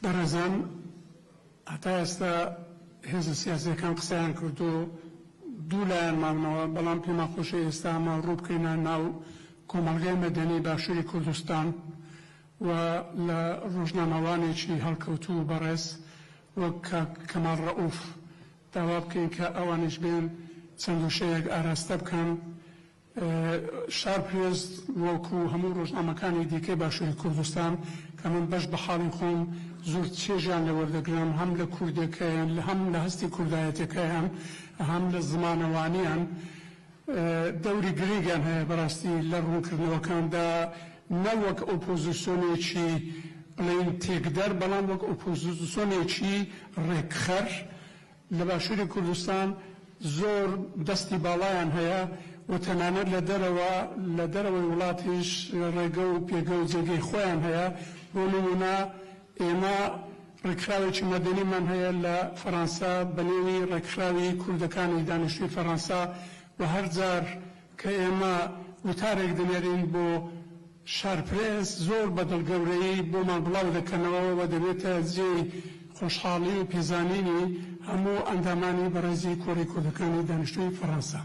بەڕێزان، هەتا ئێستا هێزە سیاسیەکان قسەیان کردو دوو لایەن ماونەوە، بەڵام پێمان خۆشە ئێستا ئەمە ڕوو بکەینە ناو کۆمەڵگای مەدەنی باشووری کوردستان و لە ڕۆژنامەوانێکی هەڵکەوتوو بەڕێز وەک کاک کەمال ڕەئوف داوا بکەین کە ئەوانیش بێن چەند وشەیەک ئاراستە بکەن. شار پرێس وەکو هەموو ڕۆژنامەکانی دیکەی باشووری کوردستان کە من بەش بە حاڵی خۆم زۆر چێژیان لێ وەردەگرم، هەم لە کوردێکەیان، هەم لە هەستی کوردایەتیەکەیان، هەم لە زمانەوانیان، دەوری گرنگیان هەیە بەڕاستی لە ڕوونکردنەوەکاندا، نە وەک ئۆپۆزیسیۆنێکی بڵێین تێکدەر، بەڵام وەک ئۆپۆزیسیۆنێکی ڕێکخەر لە باشووری کوردستان زۆر دەستی باڵایان هەیە و تەنانەت لە دەرەوە، لە دەرەوەی وڵاتیش ڕێگە و پێگە و جێگەی خۆیان هەیە. بۆ نموونە ئێمە ڕێکخراوێکی مەدەنیمان هەیە لە فەرانسە بە نێوی ڕێکخراوی کوردەکانی دانیشتووی فەرانسە و هەر جار کە ئێمە وتارێک دەنێرین بۆ شارپرێس زۆر بە دڵگەورەیی بۆمان بڵاو دەکەنەوە و دەبێتە جێی خۆشحاڵی و پێزانینی هەموو ئەندامانی بەڕێزی کۆڕی کوردەکانی دانیشتووی فەڕەنسا.